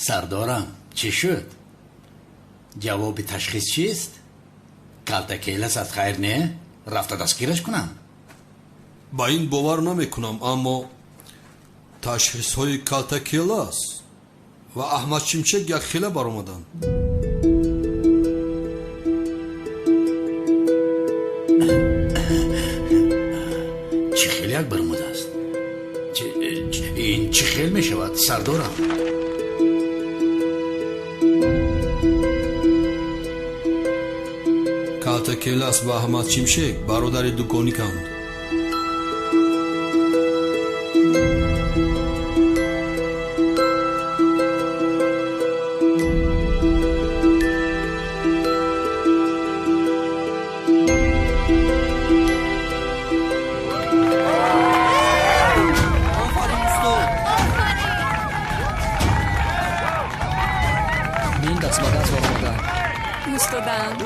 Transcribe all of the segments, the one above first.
Сардорам, чӣ шуд? Ҷавоби ташхис чист? Калтакелас аз хайр не? Рафта дастгираш кунам. Ба ин бовар намекунам, аммо ташхисҳои Калтакелас ва Аҳмад Шимшек якхела баромаданд. Чӣ хел як баромадааст? Ин чӣ хел мешавад, сардорам? Калтакелас ва Аҳмад Шимшек бародари дугониканд.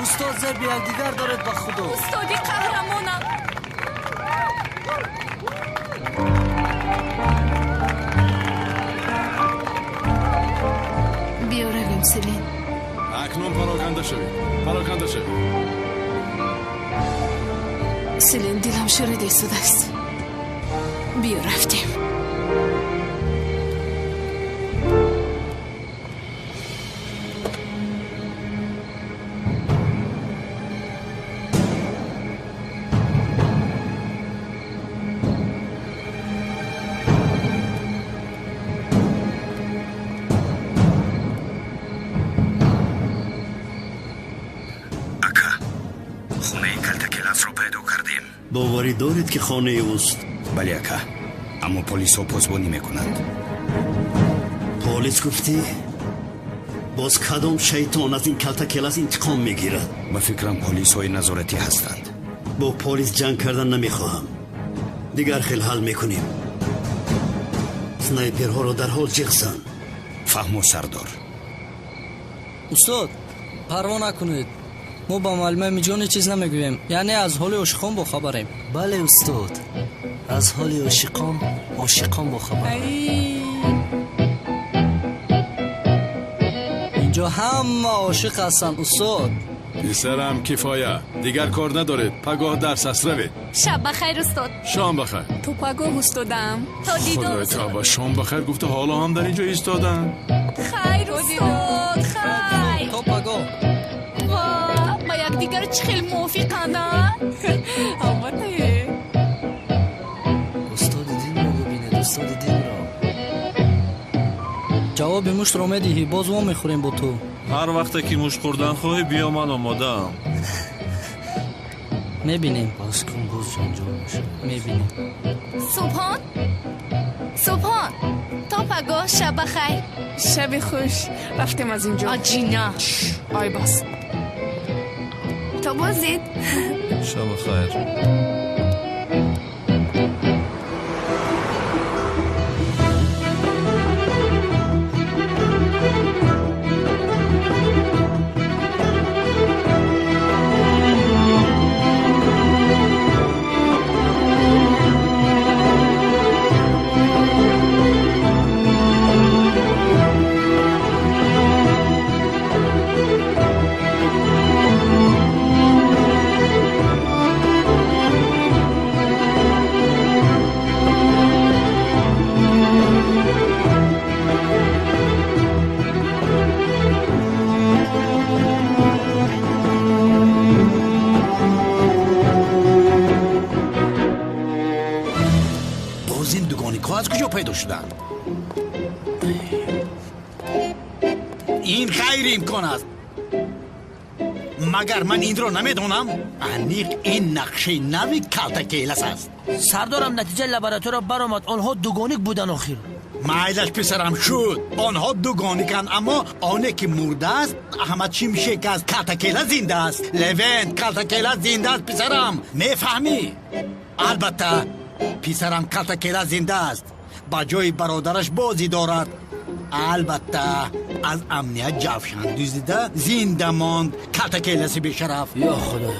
Устод, зер якдигар доред ба худо. Устоди қаҳрамонам. Биё равем, Селин. Акнун пароканда шавед, пароканда шавед. Селин, дилам шурида истодааст. Биё рафтем. Боварӣ доред, ки хонаи ӯст? Бале, ака, аммо полисҳо посбонӣ мекунанд. Полис гуфтӣ? Боз кадом шайтон аз ин Калтакелас интиқом мегирад? Ба фикрам, полисҳои назоратӣ ҳастанд. Бо полис ҷанг кардан намехоҳам. Дигар хел ҳал мекунем. Снайперҳоро дарҳол ҷиғ зан. Фаҳмо, сардор. Устод, парво накунед. Мо ба муаллимаи Миҷони чиз намегӯем, яъне аз ҳоли ошиқон бохабарем. Бале, устод, аз ҳоли ошиқон ошиқон бохабар. Инҷо ҳама ошиқ ҳастанд, устод. Писарам, кифоя, дигар кор надоред. Пагоҳ дарс аст, равед. Шаб бахайр, устод. Шом бахайр. То пагоҳ, устодам. То дидор. Худои тавба, шом бахайр гуфта, ҳоло ҳам дар инҷо истоданд. Хайр, устод, хайр. То пагоҳ. Ба якдигар чӣ хел мувофиқанд, а? Албатта. Устоди динро бубинед, устоди динро. Ҷавоби муштро медиҳӣ, боз во мехӯрем бо ту. Ҳар вақте ки мушт хӯрдан хоҳӣ, биё, ман омодаам. Мебинем. Боз кун, боз ҷанҷол мешавад. Мебинем. Субҳон, Субҳон, то пагоҳ, шаб бахайр. Шаби хуш. Рафтем аз инҷо. Аҷина. Ай бас. То боздид. Шаб бахайр. Боз ин дугоникҳо аз куҷо пайдо шуданд? Ин ғайриимкон аст. Магар ман инро намедонам? Аниқ ин нақшаи нави Калтакелас аст. Сардорам, натиҷаи лаборатория баромад, онҳо дугоник будан охир. Майлаш, писарам, шуд. Онҳо дугониканд, аммо оне ки мурдааст, Аҳмад Шимшек аст. Калтакела зинда аст, Левент. Калтакела зинда аст, писарам, мефаҳмӣ? Албатта, писарам, Калтакела зинда аст, ба ҷои бародараш бозӣ дорад. Албатта, аз амният ҷавшан дуздида зинда монд Калтакеласи бешараф. Ё худоё!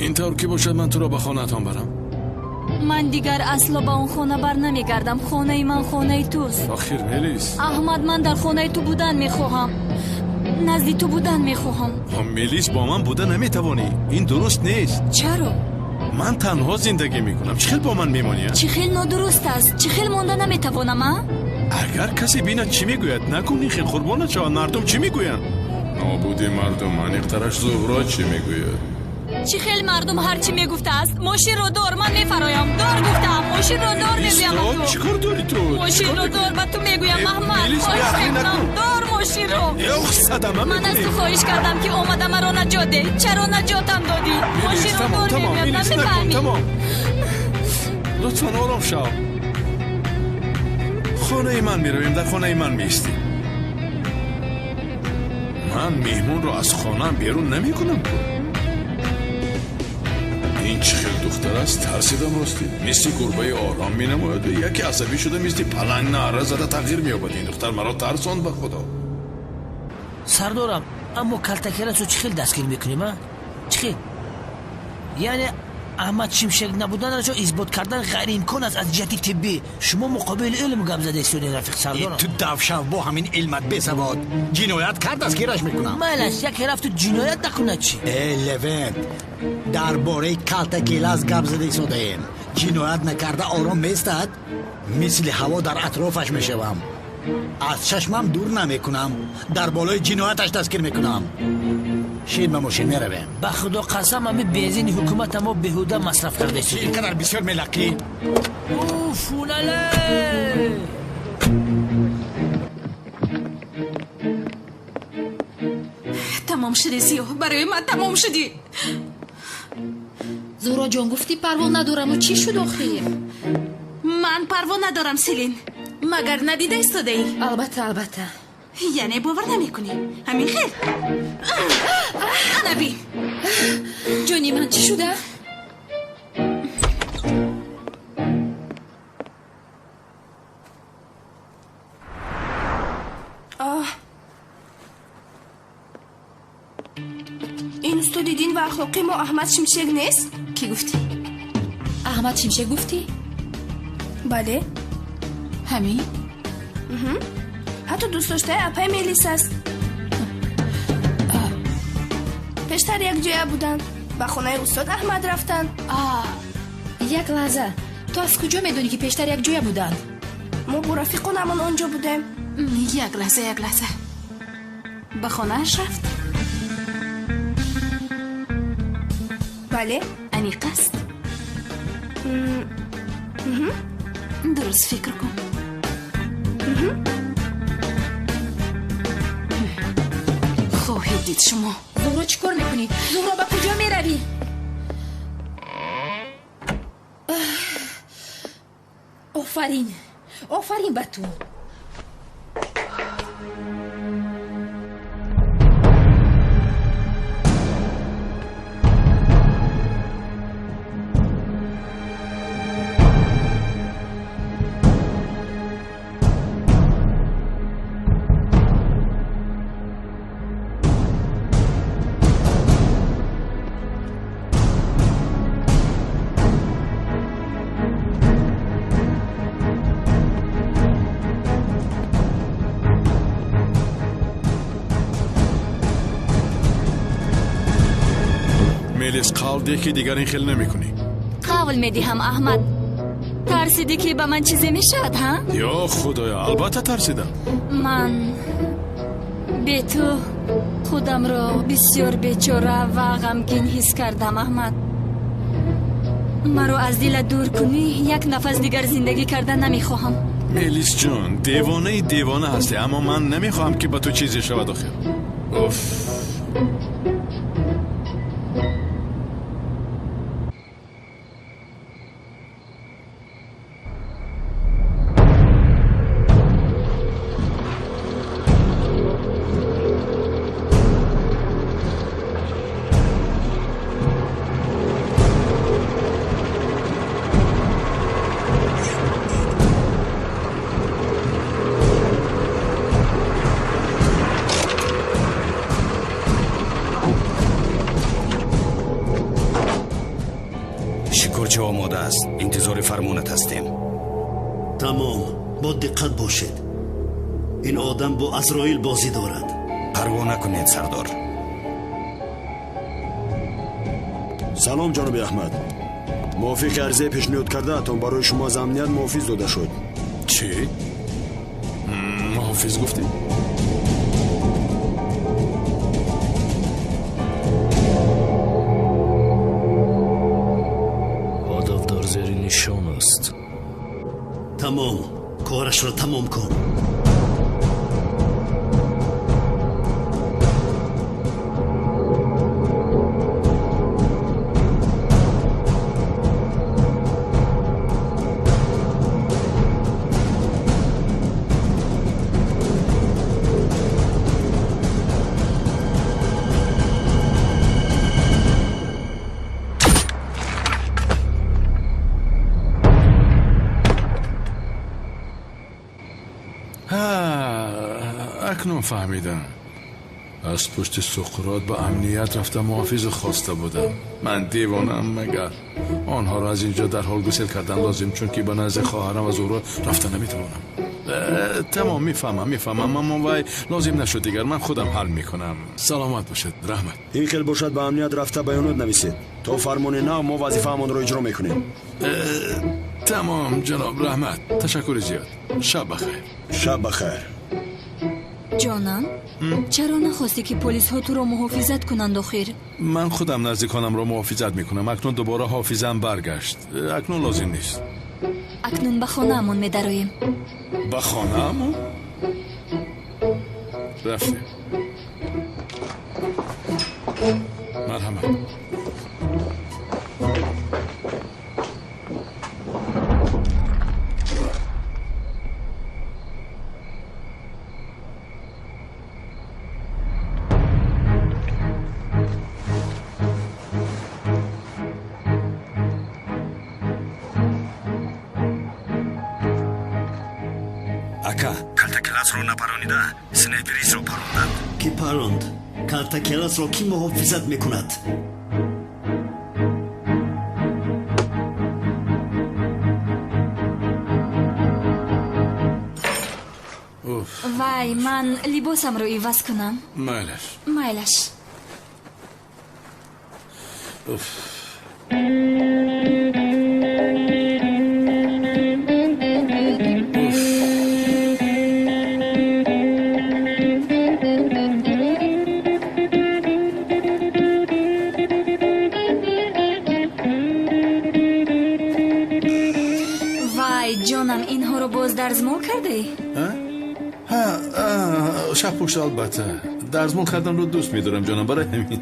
Ин тавр ки бошад, ман туро ба хонаатон барам. Ман дигар асло ба он хона бар намегардам. Хонаи ман хонаи туст. Охир Мелис. Аҳмад, ман дар хонаи ту будан мехоҳам. Назди ту будан мехоҳам. Мелис, бо ман буда наметавонӣ. Ин дуруст нест. Чаро? Ман танҳо зиндагӣ мекунам. Чӣ хел бо ман мемонӣ? Чӣ хел нодуруст аст? Чӣ хел монда наметавонам, а? Агар касе бинад чӣ мегӯяд? Накун ин хел, қурбонат шавад. Мардум чӣ мегӯянд? Нобуди мардум, аниқтараш Зуҳро чӣ мегӯяд? Чӣ хел мардум ҳар чӣ мегуфтааст? Мошинро дор, ман мефароям. Дор гуфтаам, мошинро дор мегӯям ба ту. Чӣ кор дорӣ ту? Мошинро дор, ба ту мегӯям, Аҳмад. Хоҳиш мекунам, дор мошинро. Садама ман аз ту хоҳиш кардам, ки омада маро наҷот деҳ. Чаро наҷотам додӣ? Мошинро дор мегӯям, намефаҳмӣ. Лутфан ором шав. Хонаи ман меравем, дар хонаи ман меистем. Ман меҳмонро аз хонаам берун намекунам. Ин чӣ хел духтар аст? Тарсидам ростӣ. Мисли гурбаи ором менамояд, яке асабӣ шуда мисли паланг наъра зада тағйир меёбад. Ин духтар маро тарсонд, ба худо. Сардорам, аммо калтакеласо чӣ хел дастгир мекунем, а? Чӣ хел? Яъне Аҳмад Шимшек набуданашо исбот кардан ғайриимкон аст аз ҷиҳати тиббӣ. Шумо муқобили илм гап зада истодед, рафиқ сардорам. Ту давшав бо ҳамин илмат бесавод. Ҷиноят кард, дастгираш мекунам. Майлаш, яке рафту ҷиноят накунад чӣ? Э, Левент, дар бораи калтакелас гап зада истодаем. Ҷиноят накарда ором меистад? Мисли ҳаво дар атрофаш мешавам. Аз чашмам дур намекунам. Дар болои ҷинояташ дастгир мекунам. Шин ба мошин меравем. Ба худо қасам, ҳами бензини ҳукумата мо беҳуда масраф карда истодем. Ин қадар бисёр мелақӣ. Фунале! Тамом шуди, Зиё, барои ман тамом шудӣ. Зуҳроҷон, гуфтӣ парво надораму чӣ шуд охир? Ман парво надорам, Селин. Магар надида истодаӣ? Албатта, албатта. Яъне бовар намекунӣ? Ҳамин хел? Ана бин. Ҷони ман, чӣ шуда? Ин устоди дин ва ахлоқи мо Аҳмад Шимшек нест? Кӣ гуфтӣ? Аҳмад Шимшек гуфтӣ? Бале. Ҳамин? Ҳатто дӯстдоштаи апаи Мелис аст. Пештар якҷоя буданд. Ба хонаи устод Аҳмад рафтанд. Як лаҳза, ту аз куҷо медонӣ, ки пештар якҷоя буданд? Мо бо рафиқонамон он ҷо будем. Як лаҳза, як лаҳза. Ба хонааш рафт? Бале. Аниқ аст? Дуруст фикр кун. Хоҳед дид шумо. Зуҳро, чӣ кор мекунӣ? Зуҳро, ба куҷо меравӣ? Офарин, офарин ба ту. Мелис, қавл деҳ, ки дигар ин хел намекунӣ. Қавл медиҳам, Аҳмад. Тарсидӣ, ки ба ман чизе мешавад, ҳа? Ё худоё, албатта тарсидам. Ман бе ту худамро бисёр бечора ва ғамгин ҳис кардам, Аҳмад. Маро аз дилат дур кунӣ, як нафас дигар зиндагӣ карда намехоҳам. Мелис ҷон, девонаи девона ҳастӣ, аммо ман намехоҳам, ки ба ту чизе шавад охир. Уф. Ҳама ҷо омода аст, интизори фармонат ҳастем. Тамом, бо диққат бошед. Ин одам бо Азроил бозӣ дорад. Парво накунед, сардор. Салом, ҷаноби Аҳмад. Мувофиқи арзаи пешниҳод кардаатон барои шумо аз амният муҳофиз дода шуд. Чӣ муҳофиз гуфтӣ? Ҳадаф дар зери нишон аст. Тамом, корашро тамом кун. Акнун фаҳмидам, аз пушти Суқрот ба амният рафта муҳофизу хоста будам. Ман девонаам магар? Онҳоро аз инҷо дарҳол гусел кардан лозим, чунки ба назди хоҳарам ва Зуҳро рафта наметавонам. Тамом, мефаҳмам, мефаҳмам, аммо вай лозим нашуд дигар, ман худам ҳал мекунам. Саломат бошед, раҳмат. Ин хел бошад, ба амният рафта баёнот нависед. То фармони нав мо вазифаамонро иҷро мекунем. Тамом, ҷаноб, раҳмат, ташаккури зиёд. Шаб бахайр. Шаб бахайр. Ҷонам, чаро нахостӣ, ки полисҳо туро муҳофизат кунанд охир? Ман худам наздиконамро муҳофизат мекунам. Акнун дубора ҳофизам баргашт, акнун лозим нест. Акнун ба хонаамон медароем. Ба хонаамон рафтем. Марҳамат. Ака, Калтакеласро напаронида, снайперистро паронданд. Кӣ паронд? Калтакеласро кӣ муҳофизат мекунад? Вай, ман либосамро иваз кунам. Майлаш. Майлаш. Уф. Вай, ҷонам, инҳоро боз дарзмол кардӣ? Шабпӯш, албатта. Дарзмол карданро дӯст медорам, ҷонам, барои ҳамин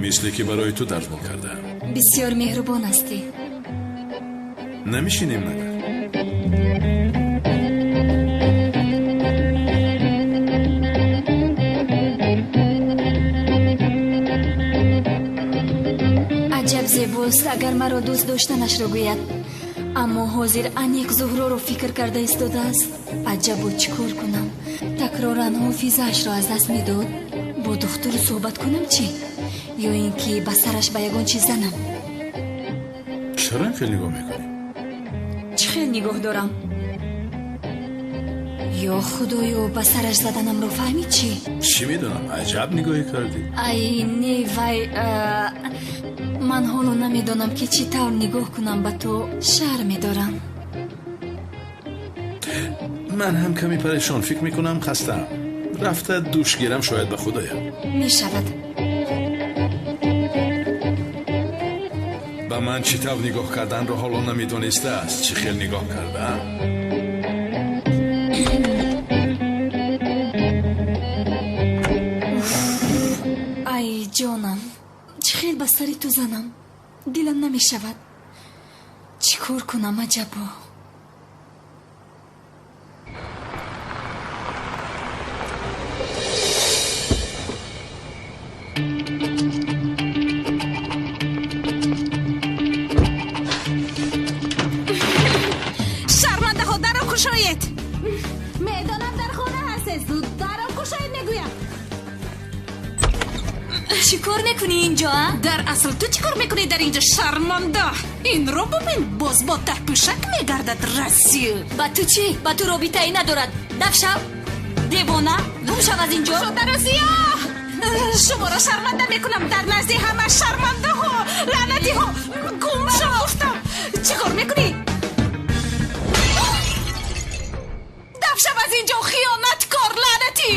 мисле ки барои ту дарзмол кардам. Бисёр меҳрубон ҳастӣ. Намешинем магар? Аҷаб зебост, агар маро дӯст доштанашро гӯяд. Аммо ҳозир аниқ Зуҳроро фикр карда истодааст. Аҷабо, чӣ кор кунам? Такроран ҳофизаашро аз даст медод. Бо духтур суҳбат кунам чӣ? Ё ин ки ба сараш ба ягон чиз занам? Чаро ин хел нигоҳ мекунӣ? Чӣ хел нигоҳ дорам? Ё худоё, ба сараш заданамро фаҳмид чӣ? Чӣ медонам, аҷаб нигоҳе кардӣ. Ай, не, вай, ман ҳоло намедонам, ки чӣ тавр нигоҳ кунам ба ту, шарм медорам. Ман ҳам каме парешон, фикр мекунам хастаам. Рафта душ гирам, шояд ба худ оям. Мешавад. Ба ман чӣ тавр нигоҳ карданро ҳоло намедонистааст, чӣ хел нигоҳ кардаам. Ай, ҷонам, чӣ хел ба сари ту занам? Дилам намешавад. Чӣ кор кунам, аҷабо? Шармандаҳо, даро кушоед! Медонам, дар хона ҳастед, зуд даро кушоед, мегӯям. Чӣ кор мекунӣ инҷо, а? Дар асл ту чӣ кор мекунӣ дар инҷо, шарманда? Инро бубин, боз бо таҳпӯшак мегардад, расил. Ба ту чӣ? Ба ту робитае надорад. Даф шав, девона, гум шав аз инҷо. Шодарозиё, шуморо шарманда мекунам дар назди ҳама шармандаҳо, лаънатиҳо. Гум шав гуфтам. Чӣ кор мекунӣ? Даф шав аз инҷо, хиёнаткор, лаънатӣ.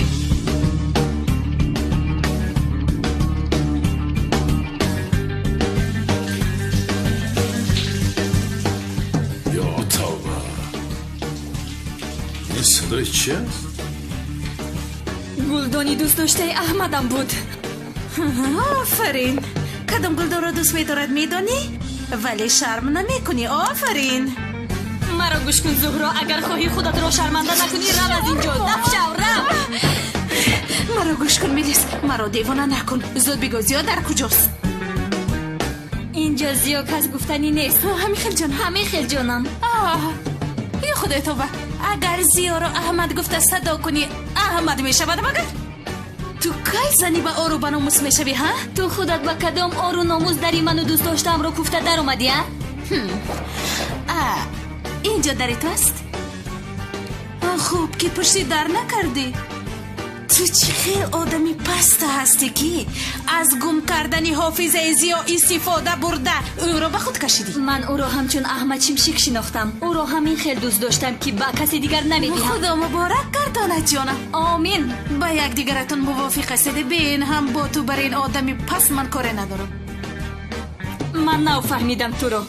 Ё тавба, ин садои чи аст? Гулдони дӯстдоштаи Аҳмадам буд. Офарин. Кадом гулдонро дӯст медорад, медонӣ? Вале шарм намекунӣ. Офарин. Маро гӯш кун, Зуҳро, агар хоҳӣ худатро шарманда накунӣ, рав аз инҷо. Даф шав, рав. Маро гӯш кун, Мелис, маро девона накун. Зуд бигӯ, Зиё дар куҷост? Инҷо Зиё кас гуфтанӣ нест. Ҳамин хел ҷонам. Ҳамин хел ҷонам. Ё худои тавба, агар Зиёро Аҳмад гуфта садо кунӣ, Аҳмад мешавад магар? Ту кай зани ба ору ба номус мешавӣ, ҳа? Ту худат ба кадом ору номус дари ману дӯст доштаамро куфта даромадӣ, а? Инҷо дари ту аст? Хуб ки пушти дар накардӣ. Ту чӣ хел одами паста ҳастӣ, ки аз гум кардани ҳофизаи Зиё истифода бурда ӯро ба худ кашидӣ. Ман ӯро ҳамчун Аҳмад Шимшик шинохтам. Ӯро ҳамин хел дӯст доштам, ки ба касе дигар намедиҳам. Худо муборак гардонад, ҷонам. Омин. Ба якдигаратон мувофиқ ҳастед. Бин, ҳам бо ту бар ин одами паст ман коре надорам. Ман нав фаҳмидам туро.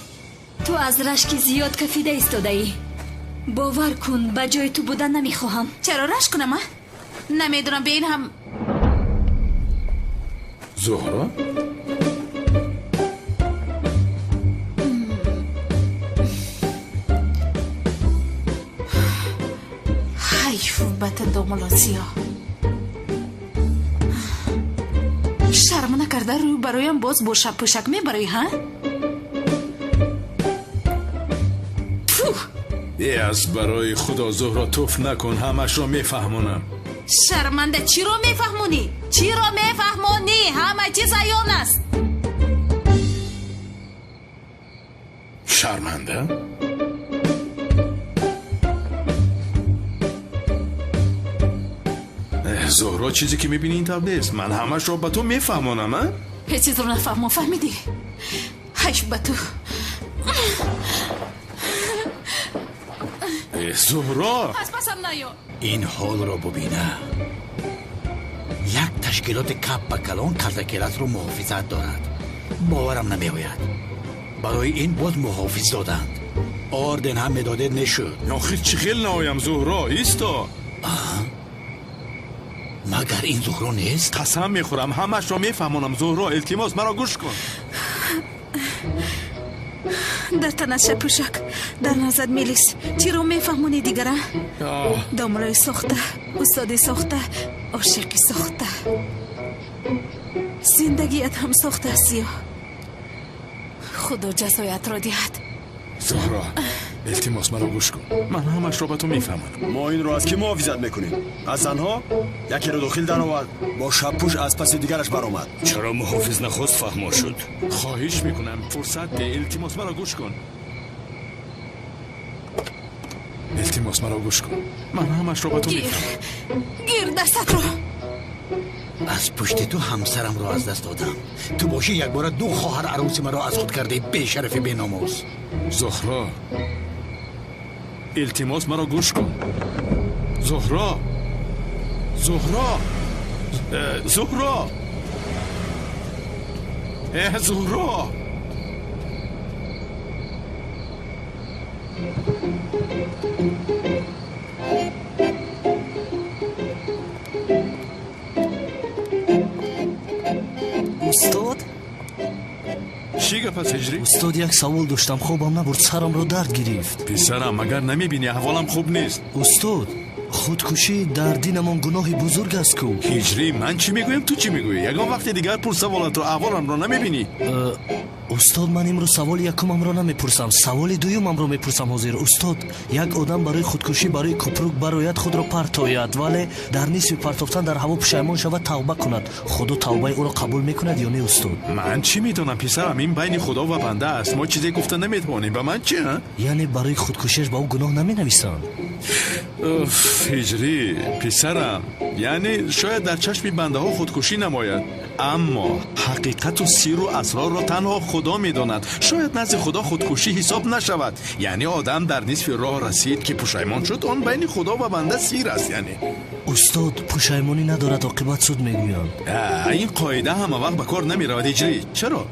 Ту аз рашки зиёд кафида истодаӣ. Бовар кун, ба ҷои ту будан намехоҳам. Чаро рашк кунам, а? Намедонам, бин ҳам. Зуҳро? Ҳайф ба ту, домулло Зиё. Шарм накарда рӯ бароям боз бо шабпӯшак мебарӣ, ҳа? Аз барои худо, Зуҳро, туф накун, ҳамашро мефаҳмонам. Шарманда, чиро мефаҳмонӣ? Чиро мефаҳмонӣ? Ҳама чиз аён аст. Шарманда? Зуҳро, чизе ки мебинӣ ин тавр нест. Ман ҳамашро ба ту мефаҳмонам, а? Ҳеҷ чизро нафаҳмон, фаҳмидӣ? Ҳайф ба ту. Зуҳро! Аз пасам наё. Ин ҳолро бубина. Як ташкилоти кап ба калон калтакеласро муҳофизат дорад. Боварам намеояд. Барои ин боз муҳофиз доданд. Орден ҳам медодед нешуд. Охир чӣ хел наоям, Зуҳро? Исто. Магар ин Зуҳро нест? Қасам мехӯрам, ҳамашро мефаҳмонам, Зуҳро. Илтимос, маро гӯш кун. Дар танат шапӯшак, дар назад мелис. Чиро мефаҳмонӣ дигара? Домлои сохта, устоди сохта, ошиқи сохта. Зиндагият ҳам сохта аст, Зиё. Худо ҷазоятро диҳад. Зуҳро, илтимос, маро гӯш кун. Ман ҳамашро ба ту мефаҳмонам. Мо инро аз кӣ муҳофизат мекунем? Аз занҳо? Якеро дохил даровард, бо шабпӯш аз паси дигараш баромад. Чаро муҳофиз нахост фаҳмо шуд? Хоҳиш мекунам, фурсат де. Илтимос, маро гӯш кун. Илтимос, маро гӯш кун. Ман ҳамашро ба ту мефаҳмонам. Гир дастатро. Аз пушти ту ҳамсарамро аз даст додам. Ту бошӣ якбора ду хоҳар арӯси маро аз худ кардӣ, бешарафи беномус. Зуҳро, илтимос, маро гӯш кун. Зуҳро, Зуҳро, Зуҳро, Зуҳро. Устод? Чӣ гап аст, Ҳиҷрӣ? Устод, як савол доштам, хобам набурд, сарамро дард гирифт. Писарам, магар намебинӣ аҳволам хуб нест? Устод, Худкушӣ дар динамон гуноҳи бузург аст ку. Ҳиҷрӣ, ман чӣ мегӯям, ту чӣ мегӯӣ? Ягон вақте дигар пурс саволатро, аҳволамро намебинӣ. Устод, ман имрӯз саволи якумамро намепурсам, саволи дуюмамро мепурсам ҳозир. Устод, як одам барои худкушӣ барои купрук барояд, худро партояд, вале дар нисфи партофтан дар ҳаво пушаймон шавад, тавба кунад, худо тавбаи ӯро қабул мекунад ё не, устод? Ман чӣ медонам, писарам, ин байни худо ва банда аст, мо чизе гуфта наметавонем. Ба ман чӣ? Яъне барои худкушиаш ба ӯ гуноҳ наменависанд? Ҳиҷрӣ, писарам, яъне шояд дар чашми бандаҳо худкушӣ намояд, аммо ҳақиқату сирру асрорро танҳо худо медонад. Шояд назди худо худкушӣ ҳисоб нашавад. Яъне одам дар нисфи роҳ расид, ки пушаймон шуд, он байни худо ва банда сир аст. Яъне устод, пушаймонӣ надорад, оқибат суд мегӯянд. Ин қоида ҳама вақт ба кор намеравад, ҳиҷрӣ. Чаро?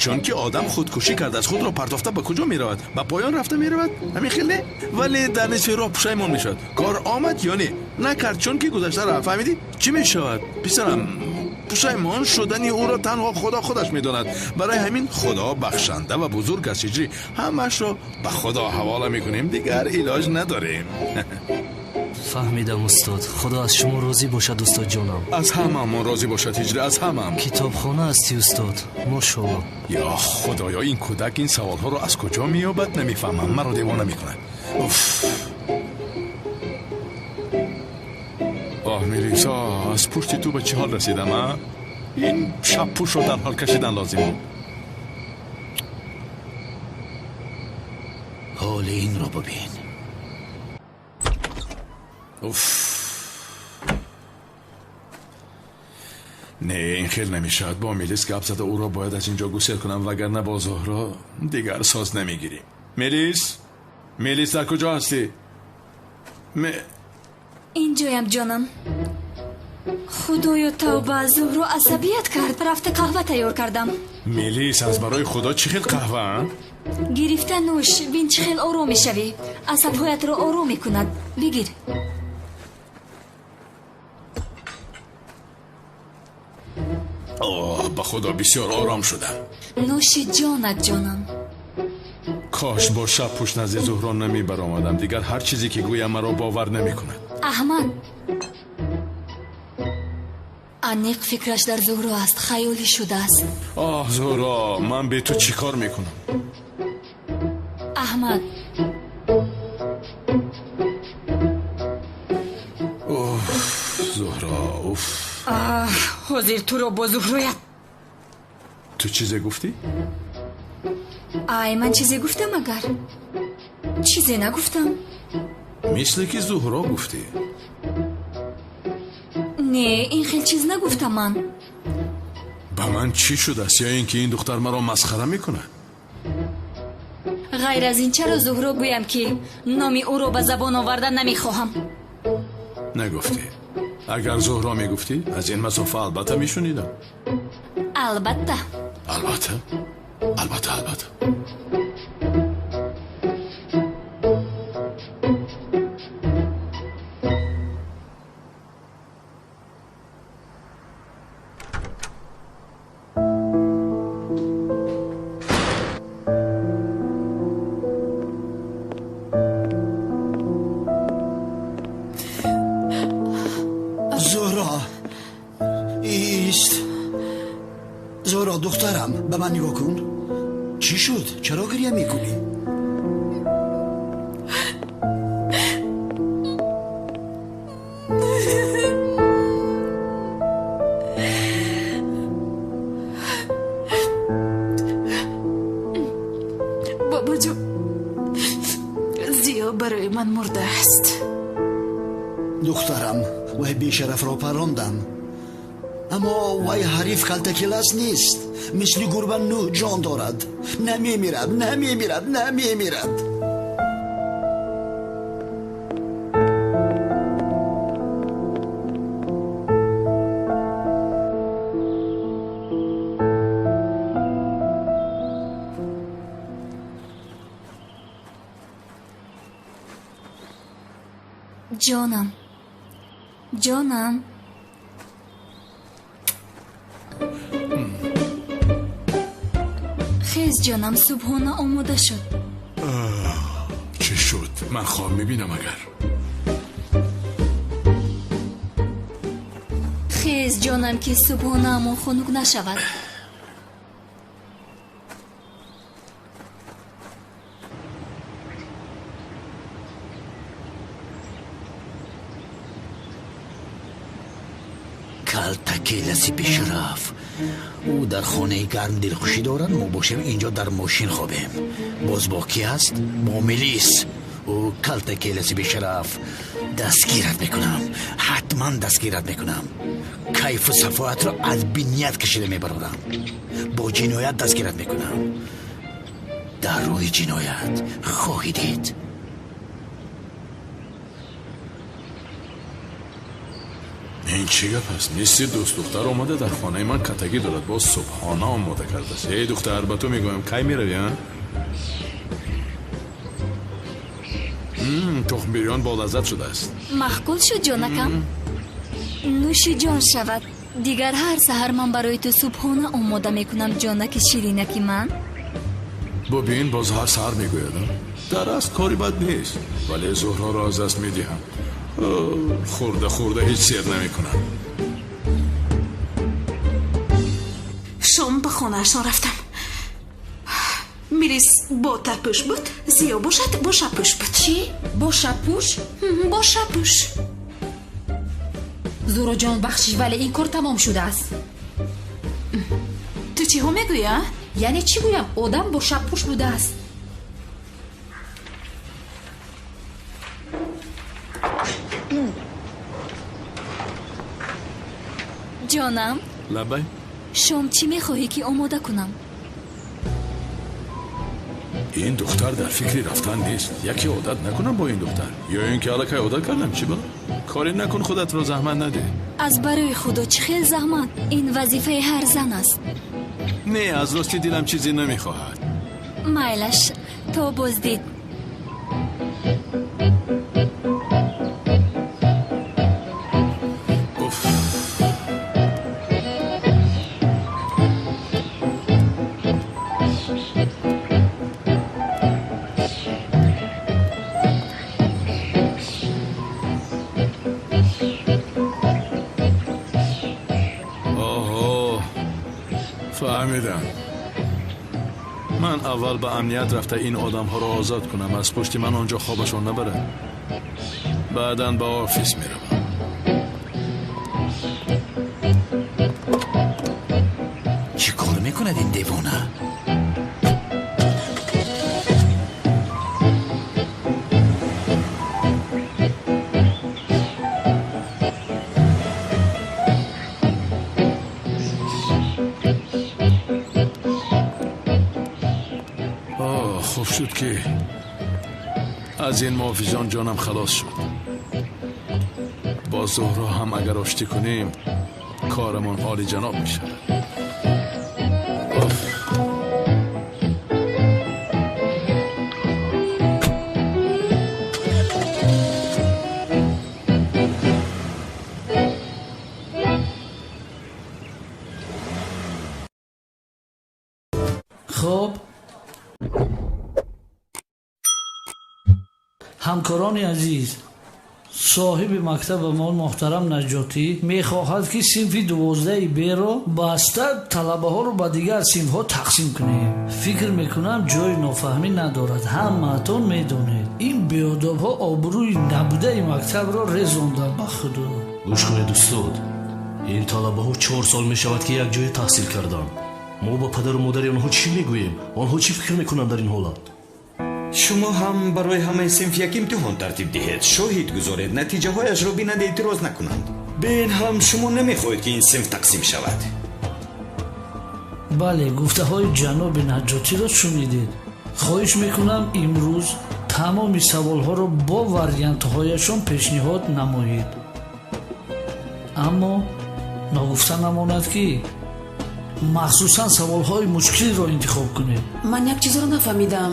Чунки одам худкушӣ кардааст, худро партофта ба куҷо меравад? Ба поён рафта меравад? Ҳамин хел не? Вале дар нисфи роҳ пушаймон мешавад. Кор омад ё не? Накард, чунки гузашта рафт. Фаҳмидӣ? Чӣ мешавад, писарам? Пушаймон шудани ӯро танҳо худо худаш медонад. Барои ҳамин худо бахшанда ва бузург аст, ҳиҷрӣ. Ҳамаашро ба худо ҳавола мекунем, дигар илоҷ надорем. Фаҳмидам, устод. Худо аз шумо розӣ бошад, устод ҷонам. Аз ҳамаамон розӣ бошад, ҳиҷрӣ, аз ҳамаам. Китобхона ҳастӣ, устод, мошоалло. Ё худоё, ин кӯдак ин саволҳоро аз куҷо меёбад, намефаҳмам. Маро девона мекунад. Уф. Оҳ, Мелиса, аз пушти ту ба чӣ ҳол расидам, а? Ин шабпӯшро дар ҳол кашидан лозим буд. Ҳоли инро бибин. Уф. Не, ин хел намешавад. Бо Мелис гап зада ӯро бояд аз инҷо гусел кунам, вагарна бо Зуҳро дигар соз намегирем. Мелис? Мелис, дар куҷо ҳастӣ? Инҷоям, ҷонам. Худоё, тавба, Зуҳро асабият кард. Рафта қаҳва тайёр кардам. Мелис, аз барои худо чӣ хел қаҳва? Гирифта нӯш, бин чӣ хел ором мешавӣ. Асабҳоятро ором мекунад. Бигир. Оҳ, ба худо бисёр ором шудам. Нӯши ҷонат, ҷонам. Кош бо шаб пушт назди Зуҳро намебаромадам. Дигар ҳар чизе ки гӯям маро бовар намекунад. Аҳмад, аниқ фикраш дар Зуҳро аст, хаёлӣ шудааст. Оҳ, Зуҳро, ман бе ту чӣ кор мекунам? Аҳмад. Уф, Зуҳро, уф. Оҳ, ҳозир туро бо Зуҳроят. Ту чизе гуфтӣ? Ай, ман чизе гуфтам агар? Чизе нагуфтам. Мисле ки Зуҳро гуфтӣ. Не, ин хел чиз нагуфтам ман. Ба ман чӣ шудааст? Ё ин ки ин духтар маро масхара мекунад? Ғайр аз ин чаро Зуҳро гӯям ки номи ӯро ба забон оварда намехоҳам? Нагуфтӣ. Агар Зуҳро мегуфтӣ, аз ин масофа албатта мешунидам. Албатта. Албатта? Албатта, албатта. Зуҳро, ист. Зуҳро, духтарам, ба ман нигоҳ кун. Чӣ шуд? Чаро гиря мекунӣ? Бобоҷон, Зиё барои ман мурдааст. Духтарам, вай бешарафро парондам. Аммо вай ҳариф калтакелас нест. Мисли гурба нӯҳ ҷон дорад. Намемирад, намемирад, намемирад. Ҷонам, ҷонам. Хез, ҷонам, субҳона омода шуд. Чӣ шуд? Ман хоб мебинам агар. Хез, ҷонам, ки субҳонаамон хунук нашавад. Калтакеласи бешараф. Ӯ дар хонаи гарм дилхушӣ дорад, мо бошем инҷо дар мошин хобем. Боз бо кӣ аст? Бо милис. Ӯ калтакеласи бешараф. Дастгират мекунам, ҳатман дастгират мекунам. Кайфу сафоатро аз биният кашида мебарорам. Бо ҷиноят дастгират мекунам. Дар рӯи ҷиноят хоҳӣ дид. Ин чӣ гап аст? Мисли дӯстдухтар омада дар хонаи ман катагӣ дорад, боз субҳона омода кардааст. Эй духтар, ба ту мегӯям, кай меравӣ, а? Тухм бирён болаззат шудааст. Маъқул шуд, ҷонакам. Нӯши ҷон шавад. Дигар ҳар саҳар ман барои ту субҳона омода мекунам, ҷонаки ширинаки ман. Бубин, боз ҳар саҳар мегӯяд. Дар асл кори бад нест, вале Зуҳроро аз даст медиҳам. Хӯрда хӯрда ҳеҷ сер намекунам. Шом ба хонаашон рафтам. Милис бо тарпӯш буд, Зиё бошад бо шабпӯш буд. Чӣ? Бо шабпӯш? Бо шабпӯш. Зуҳроҷон, бахшиш, вале ин кор тамом шудааст. Ту чиҳо мегӯӣ, а? Яъне чӣ гӯям? Одам бо шабпӯш будааст. Ҷонам, лабай. Шом чӣ мехоҳӣ ки омода кунам? Ин духтар дар фикри рафтан нест. Яке одат накунам бо ин духтар, ё ин ки аллакай одат кардам. Чӣ бала? Коре накун, худатро заҳмат надеҳ. Аз барои худо чӣ хел заҳмат? Ин вазифаи ҳар зан аст. Не, аз рости дилам чизе намехоҳад. Майлаш, то боздид. Фаҳмидам. Ман аввал ба амният рафта ин одамҳоро озод кунам, аз пушти ман онҷо хобашон набарад. Баъдан ба офис меравам. Чӣ кор мекунад ин девона? Хуб шуд, ки аз ин муҳофизон ҷонам халос шуд. Бо Зуҳро ҳам агар оштӣ кунем, корамон олиҷаноб мешавад. Хуб, ҳамкорони азиз, соҳиби мактабамон муҳтарам Наҷотӣ мехоҳад, ки синфи 12 Б-ро баста талабаҳоро ба дигар синфҳо тақсим кунем. Фикр мекунам, ҷои нофаҳмӣ надорад. Ҳамаатон медонед, ин беодобҳо обрӯи набудаи мактабро резонданд ба худо. Гӯш кунед, устод, ин талабаҳо 4 сол мешавад, ки як ҷое таҳсил карданд. Мо ба падару модари онҳо чӣ мегӯем? Онҳо чӣ фикр мекунанд дар ин ҳолат? Шумо ҳам барои ҳамаи синф як имтиҳон тартиб диҳед, шоҳид гузоред, натиҷаҳояшро бинанд, эътироз накунанд. Бин ҳам шумо намехоҳед, ки ин синф тақсим шавад. Бале, гуфтаҳои ҷаноби Наҷотиро шунидед. Хоҳиш мекунам, имрӯз тамоми саволҳоро бо вариантҳояшон пешниҳод намоед. Аммо ногуфта намонад, ки махсусан саволҳои мушкилро интихоб кунед. Ман як чизро нафаҳмидам.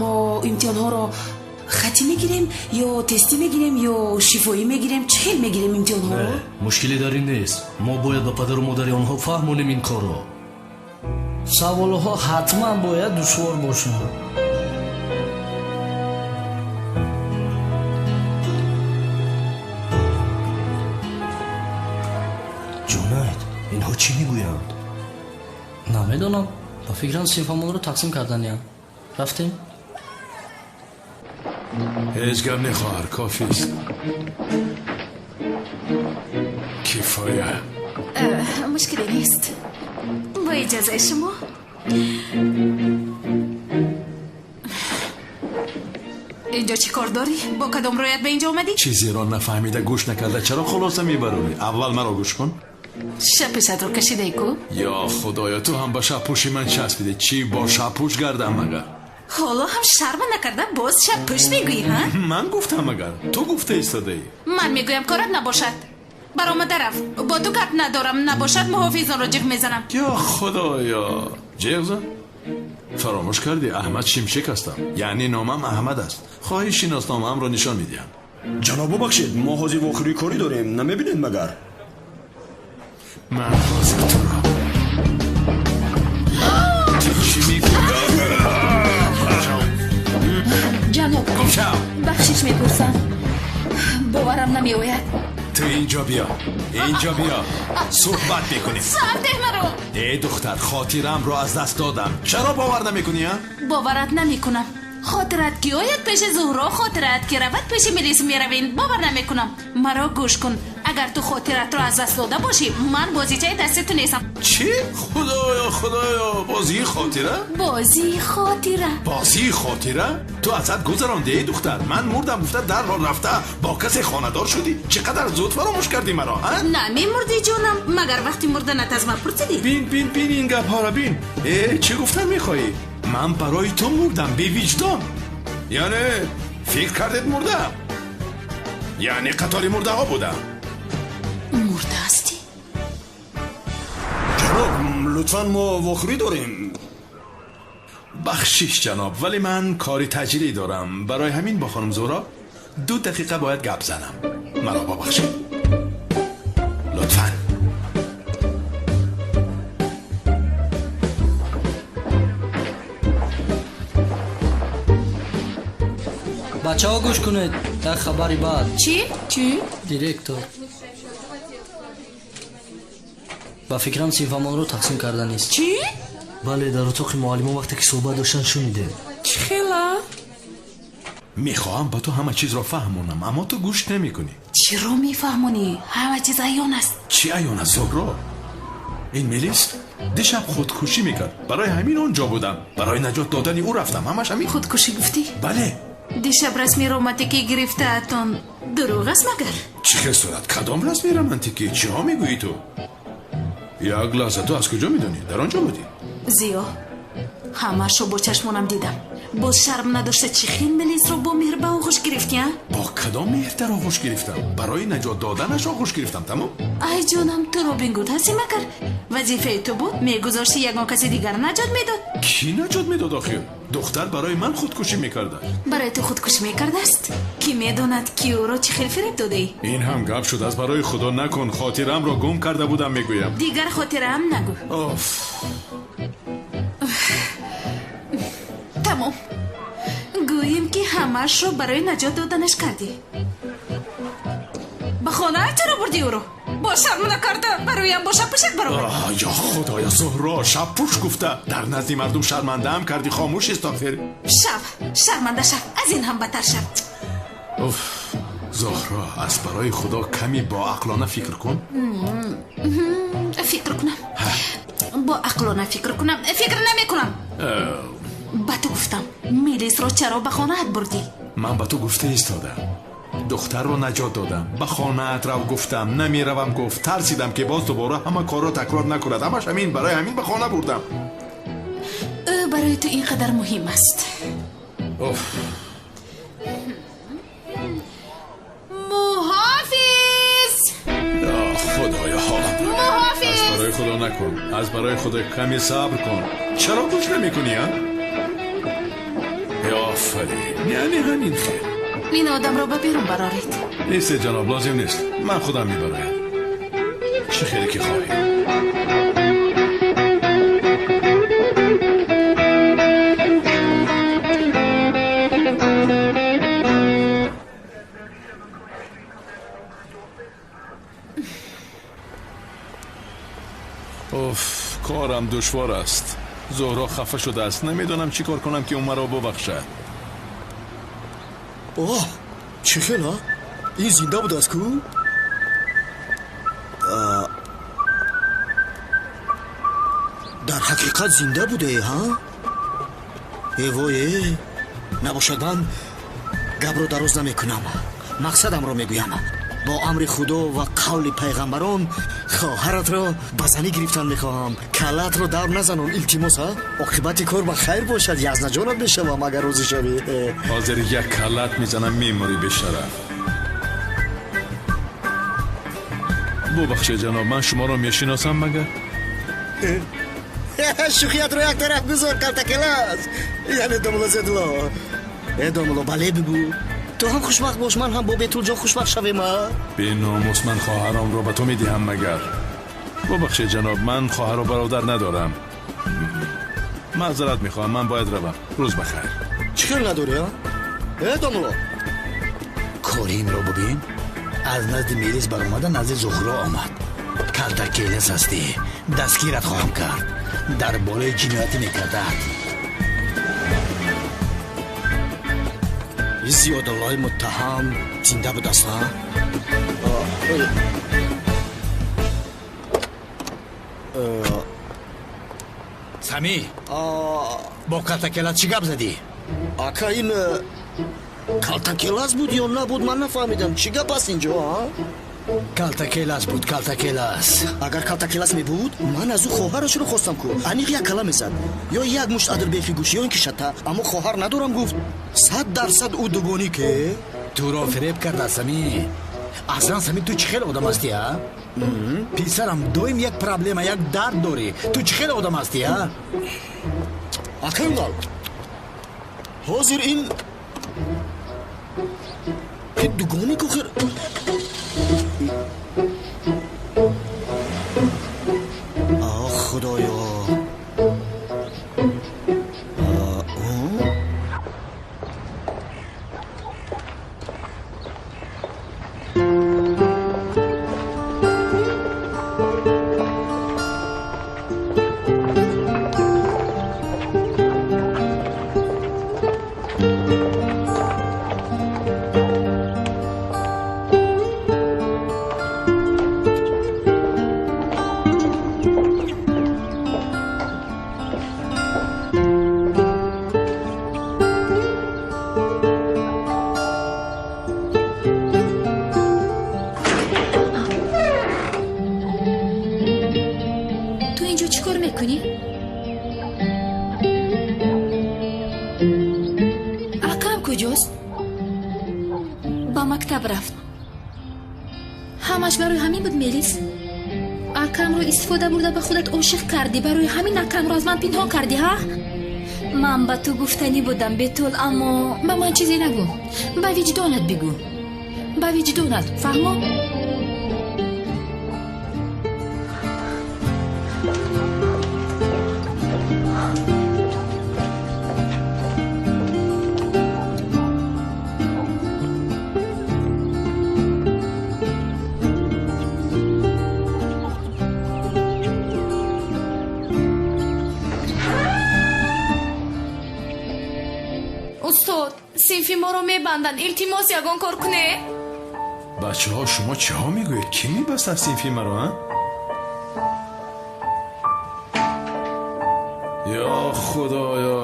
Мо имтиҳонҳоро хатӣ мегирем ё тестӣ мегирем ё шифоӣ мегирем? Чӣ хел мегирем имтиҳонҳоро? Мушкиле дар ин нест. Мо бояд ба падару модари онҳо фаҳмонем ин корро. Саволҳо ҳатман бояд душвор бошанд. Ҷунайд, инҳо чӣ мегӯянд? Намедонам, ба фикрам синфамонро тақсим карданиям. Рафтем? Ҳеҷ гап не, хоҳар, кофист. Кифоя. Мушкиле нест. Бо иҷозаи шумо. Инҷо чӣ кор дорӣ? Бо кадом рӯят ба инҷо омадӣ? Чизеро нафаҳмида, гӯш накарда чаро хулоса мебарорӣ? Аввал маро гӯш кун. Шапишатро кашидаи ку? Ё худоё, ту ҳам ба шабпӯши ман часпидӣ. Чӣ бо шабпӯш гардам магар? Ҳоло ҳам шарма накарда боз шабпӯш мегӯӣ, ҳа? Ман гуфтам магар? Ту гуфта истодаӣ. Ман мегӯям корат набошад. Баромада рафт. Бо ту гап надорам, набошад муҳофизонро ҷиғ мезанам. Ё худоё, ҷиғ зан? Фаромӯш кардӣ, Аҳмад Шимшек ҳастам. Яъне номам Аҳмад аст. Хоҳӣ шиносномаамро нишон медиҳам. Ҷаноб, бубахшед, мо ҳозир вохӯрии корӣ дорем, намебинед магар? Ман ҳозир туро. Ту чӣ мегӯӣ? Ҷаноб, гум шав. Бахшиш мепурсам, боварам намеояд. Ту инҷо биё, инҷо биё, суҳбат мекунем. Сар деҳ маро. Э духтар, хотирамро аз даст додам. Чаро бовар намекунӣ, а? Боварат намекунам. Хотират ки ояд пеши Зуҳро, хотират ки равад пеши милис меравем. Бовар намекунам. Маро гӯш кун. Агар ту хотиратро аз даст дода бошӣ, ман бозичаи дасти ту нестам. Чӣ? Худоё, худоё, бозии хотира? Бозии хотира. Бозии хотира? Ту аз ҳад гузарондӣ, эй духтар. Ман мурдам гуфта дарҳол рафта бо касе хонадор шудӣ. Чӣ қадар зуд фаромӯш кардӣ маро, а? На, мемурдӣ ҷонам. Магар вақти мурданат аз ман пурсидӣ? Бин, бин, бин ин гапҳоро бин. Э, чӣ гуфтан мехоҳӣ? Ман барои ту мурдам, бевиҷдон. Яъне фикр кардед мурдам? Яъне қатори мурдаҳо будам. Мурда ҳастӣ? Ҷаноб, лутфан мо вохӯрӣ дорем. Бахшиш ҷаноб, вале ман кори таҷрӣ дорам. Барои ҳамин бо хонум Зуҳро 2 дақиқа бояд гап занам. Маро бибахшед. Лутфан. Бачаҳо гӯш кунед, як хабари бад. Чӣ? Чӣ? Директор ба фикрам синфамонро тақсим карданист. Чӣ? Бале, дар утоқи муаллимон вақте ки суҳбат доштанд шунидем. Чӣ хела? Мехоҳам ба ту ҳама чизро фаҳмонам, аммо ту гӯш намекунӣ. Чиро мефаҳмонӣ? Ҳама чиз аён аст. Чӣ аён аст, Зуҳро? Ин милис дишаб худкушӣ мекард. Барои ҳамин он ҷо будам. Барои наҷот додани ӯ рафтам. Ҳамаш ҳамин. Худкушӣ гуфтӣ? Бале. Дишаб расми романтикӣ гирифтаатон дурӯғ аст магар? Чӣ хел сурат? Кадом расми романтикӣ? Чиҳо мегӯӣ ту? Як лаҳза, ту аз куҷо медонӣ? Дар он ҷо будӣ? Зиё, ҳамаашро бо чашмонам дидам. Боз шарм надошта чӣ хел милисро бо меҳр ба оғӯш гирифтӣ, а? Бо кадом меҳр дар оғӯш гирифтам? Барои наҷот доданаш оғӯш гирифтам, тамом? Ай ҷонам, ту Робин Гуд ҳастӣ магар? Вазифаи ту буд, мегузошти ягон каси дигар наҷот медод. Кӣ наҷот медод охир? Духтар барои ман худкушӣ мекарда. Барои ту худкушӣ мекардааст? Кӣ медонад, ки ӯро чӣ хел фиреб додаӣ? Ин ҳам гап шуд. Аз барои худо накун, хотирамро гум карда будам мегӯям. Дигар хотираам нагӯ. Оф. Тамом. Гӯем ки ҳамаашро барои наҷот доданаш кардӣ. Ба хонаат чаро бурдӣ ӯро? Бо шарм накарда бароям бо шабпӯшак баромад. Ё худоё, Зуҳро, шабпӯш гуфта дар назди мардум шармандаам кардӣ. Хомӯш ист охир. Шав, шарманда шав, аз ин ҳам бадтар шав. Уф, Зуҳро, аз барои худо каме боақлона фикр кун. Фикр кунам? Бо ақлона фикр кунам? Фикр намекунам. Ба ту гуфтам, милисро чаро ба хонаат бурдӣ? Ман ба ту гуфта истодам. Духтарро наҷот додам. Ба хонаат рав гуфтам, намеравам гуфт. Тарсидам ки боз дубора ҳама корро такрор накунад. Ҳамаш ҳамин, барои ҳамин ба хона бурдам. Ӯ барои ту ин қадар муҳим аст. Уф. Муҳофиз! Ё худоё, ҳолам. Муҳофиз! Аз барои худо накун. Аз барои худо каме сабр кун. Чаро гӯш намекунӣ, а? Офарин, яъне ҳамин хел. Ин одамро ба берун бароред. Нест ҷаноб, лозим нест. Ман худам мебароям. Чӣ хеле ки хоҳӣ. Оф, корам душвор аст. Зуҳро хафа шудааст. Намедонам чӣ кор кунам, ки ӯ маро бубахшад. Оҳ, чӣ хел, а? Ин зинда будааст ку? Дар ҳақиқат зинда будае, ҳа? Э вой, э, набошад, ман гапро дароз намекунам, мақсадамро мегӯям. Бо амри Худо ва қавли пайғамбарон хоҳаратро ба занӣ гирифтан мехоҳам. Каллаатро давр назанон, илтимос, ҳа? Оқибати кор ба хайр бошад, язнаҷонат мешавам, агар розӣ шавӣ. Ҳозир як каллаат мезанам, мемурӣ, бешараф. Бубахшед, ҷаноб, ман шуморо мешиносам магар? Шӯхиятро як тараф гузор, калтакелас, яъне домуло зедло. Э домуло, бале бигӯ. Ту ҳам хушбахт бош, ман ҳам бо Бетулҷон хушбахт шавем, а? Беномус, ман хоҳаромро ба ту медиҳам магар? Бубахшед, ҷаноб, ман хоҳару бародар надорам. Маъзарат мехоҳам, ман бояд равам. Рӯз бахайр. Чӣ хел надорӣ, а? Э домуло, кори инро бубин. Аз назди мелис баромада назди Зуҳро омад. Калтакелес ҳастӣ, дастгират хоҳам кард. Дар болои ҷиноятӣ мекардад. Зиёдуллои муттаҳам зинда будааст, а? Сами, бо калтакелас чӣ гап задӣ? Ака, ин калтакелас буд ё набуд, ман нафаҳмидам. Чӣ гап аст инҷо, а? Калтакелас буд, калтакелас. Агар калтакелас мебуд, ман аз ӯ хоҳарашро хостам ку. Аниқ як кала мезад, ё як мушт адилбехи гӯш, ё ин ки шата. Аммо хоҳар надорам гуфт. 100% ӯ дугонӣ ке. Туро фиреб карда, Сами. Аслан, Сами, ту чӣ хел одам ҳастӣ, а? Писарам, доим як проблема, як дард дорӣ. Ту чӣ хел одам ҳастӣ, а? Акай, ҳозир ин дугоник охир. Ох, худоё. Куҷост? Ба мактаб рафт. Ҳамаш барои ҳамин буд, Мелис? Акамро истифода бурда ба худат ошиқ кардӣ. Барои ҳамин акамро аз ман пинҳон кардӣ, ҳа? Ман ба ту гуфтанӣ будам, Бетул, аммо ба ман чизе нагӯ. Ба виҷдонат бигӯ, ба виҷдонат, фаҳмо? Устод, синфи моро мебанданд, илтимос, ягон кор куне. Бачаҳо, шумо чиҳо мегӯед? Кӣ мебастад синфи маро, а? Ё худоё!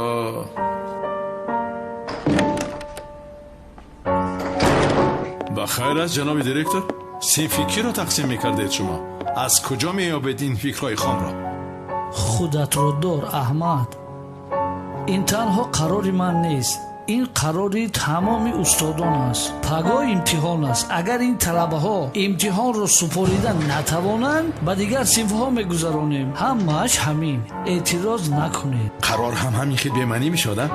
Ба хайр аст, ҷаноби директор? Синфи киро тақсим мекардед шумо? Аз куҷо меёбед ин фикрҳои хомро? Худатро дор, Аҳмад. Ин танҳо қарори ман нест, ин қарори тамоми устодон аст. Пагоҳ имтиҳон аст. Агар ин талабаҳо имтиҳонро супорида натавонанд, ба дигар синфҳо мегузаронем. Ҳамааш ҳамин. Эътироз накунед. Қарор ҳам ҳамин хел бемаънӣ мешавад, а?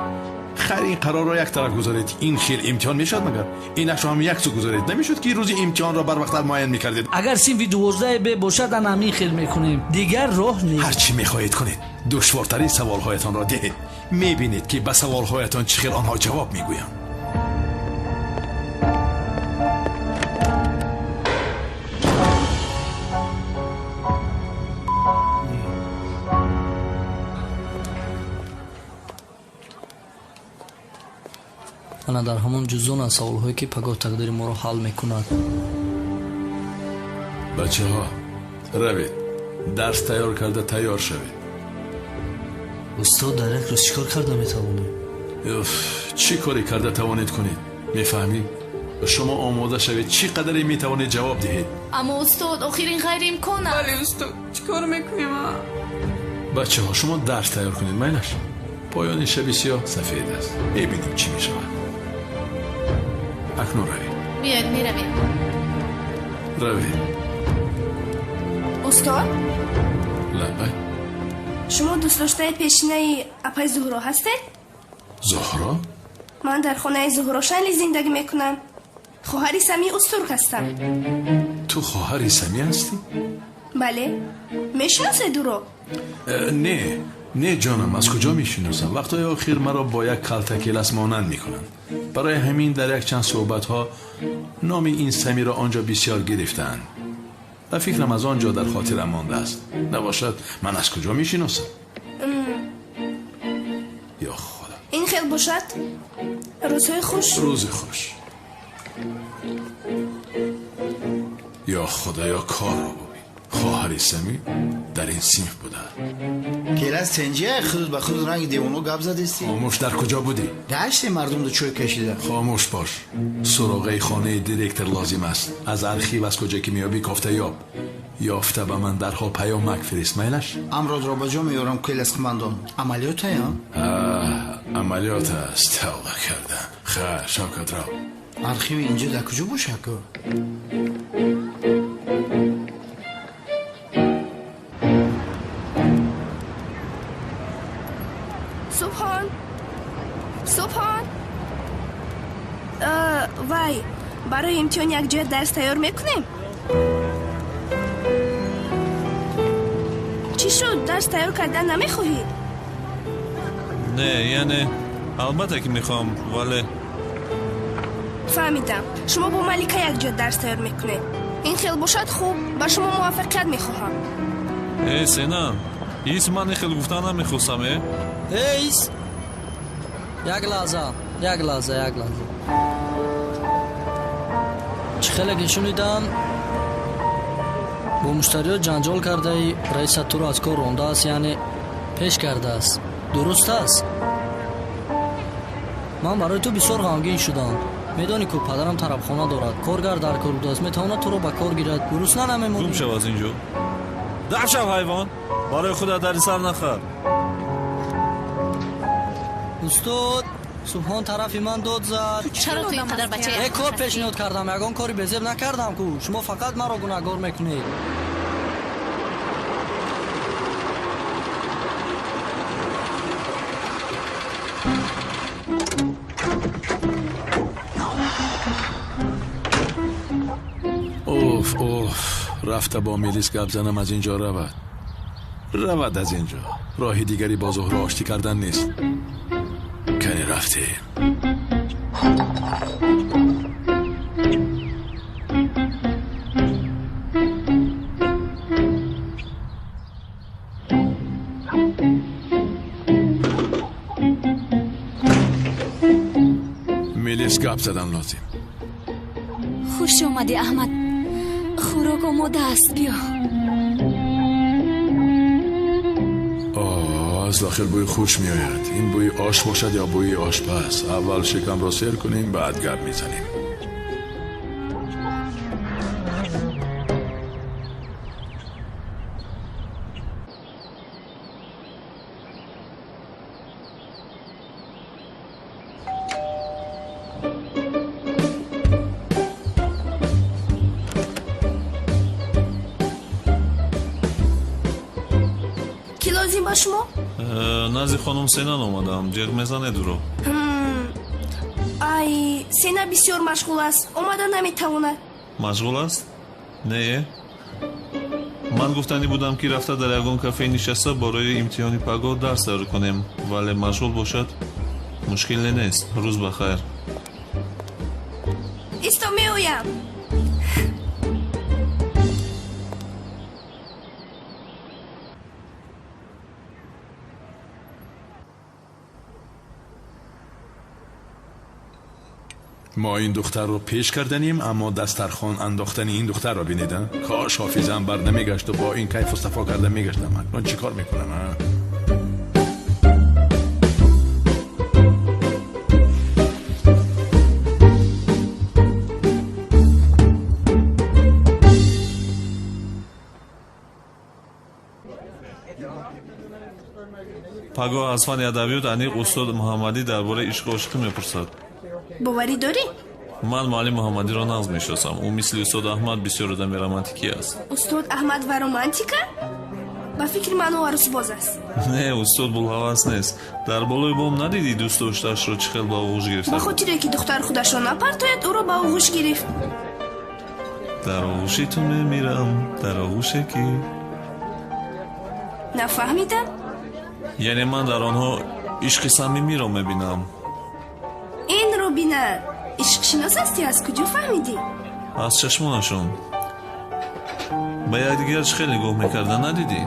Хайр, ин қарорро як тараф гузоред. Ин хел имтиҳон мешавад магар? Инашро ҳам як су гузоред. Намешуд ки рӯзи имтиҳонро барвақттар муайян мекардед? Агар синфи 12 б бошад, ан ҳамин хел мекунем. Дигар роҳ нест. Ҳар чӣ мехоҳед кунед. Душвортарин саволҳоятонро диҳед. Мебинед ки ба саволҳоятон чӣ хел онҳо ҷавоб мегӯянд. Ана дар ҳамон ҷуздонанд саволҳое ки пагоҳ тақдири моро ҳал мекунад. Бачаҳо, равед, дарс тайёр карда тайёр шавед. Устод, дар як рӯз чӣ кор карда метавонем? Чӣ коре карда тавонед кунед? Мефаҳмӣ? Шумо омода шавед, чӣ қадаре метавонед ҷавоб диҳед. Аммо устод, охир ин ғайриимкон аст. Бале устод, чӣ кор мекунем? Бачаҳо, шумо дарс тайёр кунед, майлаш. Поёни шаби сиёҳ сафед аст. Мебинем чӣ мешавад. Акнун равед. Биёед, меравем. Равед. Устод? Лаббай. Шумо дӯстдоштаи пешинаи апаи Зуҳро ҳастед? Зуҳро? Ман дар хонаи Зуҳро Шанли зиндагӣ мекунам. Хоҳари Самии Устурк ҳастам. Ту хоҳари Самӣ ҳастӣ? Бале. Мешиносед ӯро? Не, не ҷонам, аз куҷо мешиносам? Вақтҳои охир маро бо як калтакелас монанд мекунанд. Барои ҳамин дар якчанд суҳбатҳо номи ин Самиро он ҷо бисёр гирифтаанд. Ва фикрам аз он ҷо дар хотирам мондааст. Набошад, ман аз куҷо мешиносам? Ё Худо. Ин хел бошад. Рӯзҳои хуш. Рӯзи хуш. Ё Худоё, корро бубин. Хоҳари Самӣ дар ин синф буда. Келас тенҷия худут ба худут ранги девоно гап задисти? Хомӯш, дар куҷо будӣ? Гашти мардумро чой кашида. Хомӯш бош. Суроғаи хонаи директор лозим аст. Аз архив аз куҷо ки меёбӣ кофта ёб. Ёфта ба ман дарҳол паёмак фирист, майлаш? Амродро ба ҷо меёрам, Келас қумандон. Амалиётая? Амалиёт аст, тавба кардам. Хайр, Шавкат, рав. Архиви инҷо дар куҷо бошад ку? Субҳон, Субҳон, вай, барои имтиҳон якҷоя дарс тайёр мекунем? Чӣ шуд, дарс тайёр кардан намехоҳӣ? Не, яъне албатта ки мехоҳам, вале фаҳмидам, шумо бо Малика якҷоя дарс тайёр мекунед. Ин хел бошад хуб, ба шумо муваффақият мехоҳам. Э, Сена, ис, ман ин хел гуфтан намехостам, э? Эй, ис! Як лаҳза, як лаҳза, як лаҳза. Чӣ хеле ки шунидам, бо муштариёт ҷанҷол кардаи, раисат туро аз кор рондааст, яъне пеш кардааст. Дуруст аст? Ман барои ту бисёр ғамгин шудам. Медонӣ ку падарам тарабхона дорад, коргар дар кор будааст, метавонад туро ба кор гирад. Гурусна намемонӣ. Гум шав аз ин ҷо. Дар шав, ҳайвон! Барои худат дарди сар нахар. Устод, Субҳон тарафи ман дод зад. Чаро ту ин қадар бачаи Як кор пешниҳод кардам, ягон кори безеб накардам ку. Шумо фақат маро гунаҳгор мекунед. Оф, оф, рафта бо Мелис гап занам, аз ин ҷо равад. Равад аз ин ҷо. Роҳи дигари бо Зуҳро оштӣ кардан нест. Кани рафтем. Мелис гап задан лозим. Хуш омадӣ, Аҳмад. Хӯрок омода аст, биё. Аз дохил бӯи хуш меояд. Ин бӯи ош бошад ё бӯи ошпаз? Аввал шикамро сер кунем, баъд гап мезанем. Кӣ лозим ба шумо? Назди хонум Сенан омадам. Ҷеғ мезанед ӯро. Ай, Сена бисёр машғул аст, омада наметавонад. Машғул аст? Не, ман гуфтанӣ будам, ки рафта дар ягон кафе нишаста барои имтиҳони пагоҳ дарс тайёр кунем, вале машғул бошад, мушкиле нест. Рӯз ба хайр. Исто, меоям. Мо ин духтарро пеш карданем, аммо дастархон андохтани ин духтарро бинед. Кош ҳофизам бар намегашту бо ин кайфу сафо карда мегаштам. Акнун чӣ кор мекунам? Пагоҳ аз фанни адабиёт аниқ устод Муҳаммадӣ дар бораи ишқу ошиқӣ мепурсад. Боварӣ дорӣ? Ман муаллим Муҳаммадиро нағз мешиносам. Ӯ мисли устод Аҳмад бисёр одами романтикӣ аст. Устод Аҳмад ва романтика? Ба фикри ман ӯ арӯсбоз аст. Не, устод булҳавас нест. Дар болои бом надидӣ дӯст доштаашро чӣ хел ба оғӯш гирифта? Ба хотире ки духтар худашро напартояд, ӯро ба оғӯш гирифт. Дар оғӯши ту мемирам, дар оғӯше ки нафаҳмидам. Яъне ман дар онҳо ишқи самимиро мебинам. Инро бина, ишқшинос ҳастӣ, аз куҷо фаҳмидӣ? Аз чашмонашон. Ба якдигар чӣ хел нигоҳ мекарда, надидӣ?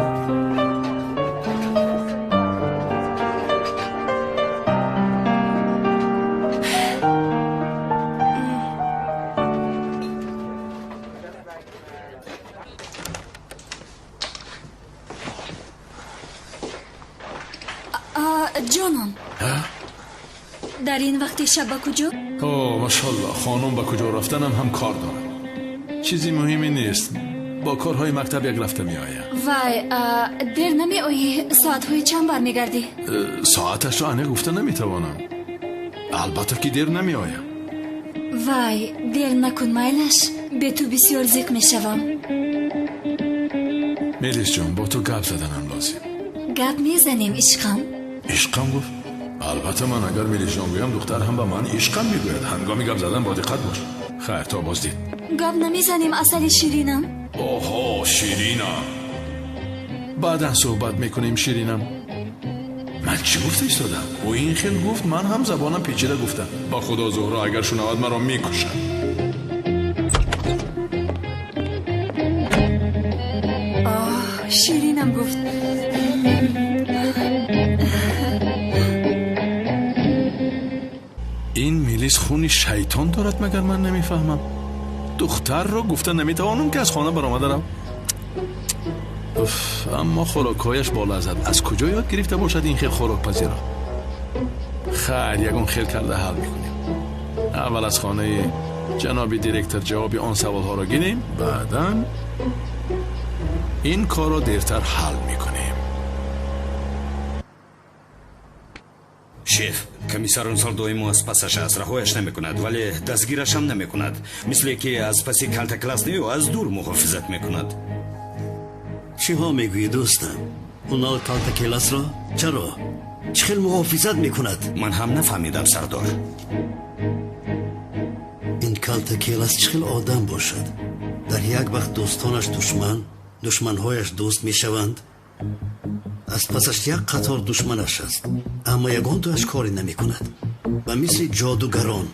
Ҷонон, дар ин вақти шаб ба куҷо? О, машалло, хонум ба куҷо рафтанам ҳам кор дорад. Чизи муҳиме нест. Бо корҳои мактаб як рафта меоям. Вай, дер намеоӣ? Соатҳои чанд бармегардӣ? Соаташро аниқ гуфта наметавонам. Албатта ки дер намеоям. Вай, дер накун, майлаш. Бе ту бисёр зиқ мешавам. Мелисҷон, бо ту гап заданам лозим. Гап мезанем, ишқам. Ишқам гуфт? Албатта ман агар Мелисҷон гӯям, духтар ҳам ба ман ишқам мегӯяд. Ҳангоми гап задан бо диққат бош. Хайр, то боздид. Гап намезанем, асали ширинам. Оҳо, ширинам. Баъдан суҳбат мекунем, ширинам. Ман чӣ гуфта истодам? Ӯ ин хел гуфт, ман ҳам забонам печида гуфтам. Ба худо Зуҳро агар шунавад маро мекушад. Оҳ, ширинам гуфт. Ин милис хуни шайтон дорад, магар ман намефаҳмам. Духтарро гуфта наметавонам ки аз хона баромада рав. Уф, аммо хӯрокҳояш болаззат. Аз куҷо ёд гирифта бошад ин хел хӯрокпазиро? Хайр, ягон хел карда ҳал мекунем. Аввал аз хонаи ҷаноби директор ҷавоби он саволҳоро гирем, баъдан ин корро дертар ҳал мекунем. Шеф, комиссар он сол доимо аз пасаш аст, раҳояш намекунад, вале дастгирашам намекунад. Мисле ки аз паси калтаклас не, аз дур муҳофизат мекунад. Чиҳо мегӯӣ, дӯстам? Унал калтакеласро чаро? Чӣ хел муҳофизат мекунад? Ман ҳам нафаҳмидам, сардор. Ин калтакелас чӣ хел одам бошад? Дар як вақт дӯстонаш душман, душманҳояш дӯст мешаванд. Аз пасаш як қатор душманаш аст, аммо ягон дуаш коре намекунад. Ба мисли ҷодугарон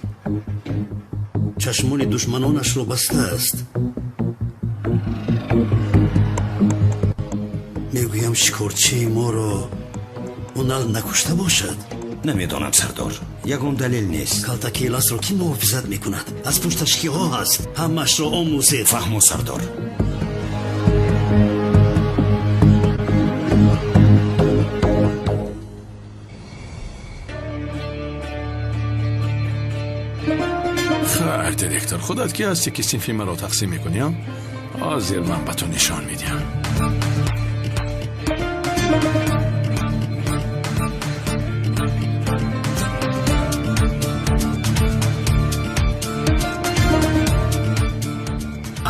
чашмони душманонашро бастааст. Мегӯям, шикорчии моро унал накушта бошад? Намедонам, сардор, ягон далел нест. Калтакеласро кӣ муҳофизат мекунад? Аз пушташ киҳо ҳаст? Ҳамаашро омӯзед. Фаҳмо, сардор. Хайр, директор, худат ки ҳастӣ ки синфи маро тақсим мекунӣ? Ҳозир ман ба ту нишон медиҳам.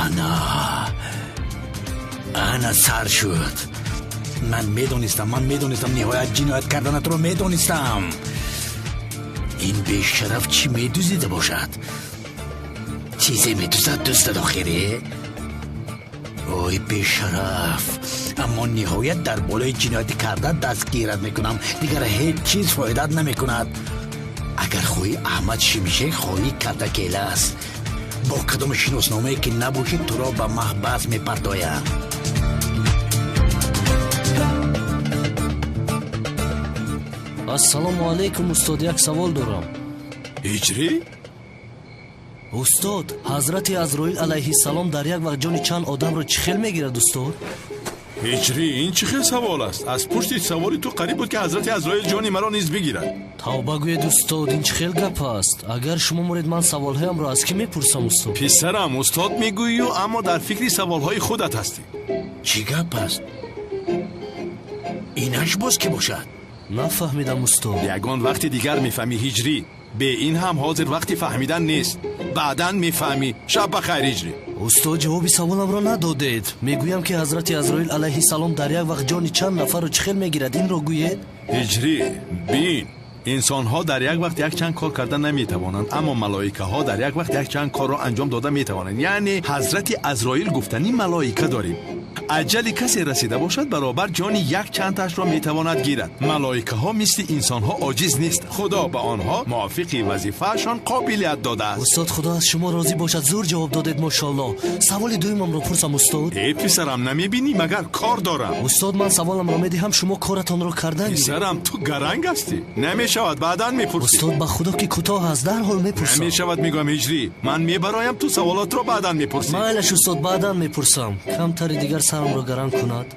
Ана, ана сар шуд. Ман медонистам, ман медонистам, ниҳоят ҷиноят карданатро медонистам. Ин бешараф чӣ медузида бошад? Чизе медузад, дӯстад охире? Ой, бешараф, аммо ниҳоят дар болои ҷинояти карда дастгират мекунам. Дигар ҳеҷ чиз фоидат намекунад. Агар хоҳӣ Аҳмад Шимшек, хоҳӣ Калтакелас, бо кадом шиносномае ки набошӣ, туро ба маҳбас мепартоям. Ассалому алайкум, устод, як савол дорам. Ҳиҷрӣ? Устод, ҳазрати Азроил алайҳиссалом дар як вақт ҷони чанд одамро чӣ хел мегирад, устод? Ҳиҷрӣ, ин чӣ хел савол аст? Аз пушти саволи ту қариб буд, ки ҳазрати Азроил ҷони маро низ бигирад. Тавба гӯед, устод, ин чӣ хел гап аст? Агар шумо муред, ман саволҳоямро аз кӣ мепурсам, устод? Писарам, устод мегӯию, аммо дар фикри саволҳои худат ҳастӣ. Чӣ гап аст? Инаш боз кӣ бошад? Нафаҳмидам, устод. Ягон вақти дигар мефаҳмӣ, Ҳиҷрӣ. Бе ин ҳам ҳозир вақти фаҳмидан нест. Баъдан мефаҳмӣ. Шаб ба хайр, Ҳиҷрӣ. Устод, ҷавоби саволамро надодед. Мегӯям, ки ҳазрати Азроил алайҳиссалом дар як вақт ҷони чанд нафарро чӣ хел мегирад, инро гӯед? Ҳиҷрӣ, бин, инсонҳо дар як вақт якчанд кор карда наметавонанд, аммо малоикаҳо дар як вақт якчанд корро анҷом дода метавонанд. Яъне ҳазрати Азроил гуфтани малоика дорем. Аҷали касе расида бошад, баробар ҷони як чандташро метавонад гирад. Малоикаҳо мисли инсонҳо оҷиз нест. Худо ба онҳо мувофиқи вазифаашон қобилият додааст. Устод, худо аз шумо розӣ бошад, зур ҷавоб додед, мошоаллоҳ. Саволи дуюмамро пурсам, устод? Э, писарам, намебинӣ, магар кор дорам. Устод, ман саволамро медиҳам, шумо коратонро кардан гиред. Писарам, ту гаранг ҳастӣ. Намешавад, баъдан мепурсӣ. Устод, ба худо ки кӯтоҳ аст, дарҳол мепурсам. Намешавад, мегӯям, Ҳиҷрӣ. Ман мебароям, ту саволотро баъдан мепурсӣ. Майлаш, устод, баъдан мепурсам. Камтари дигар сарамро гаранг кунад.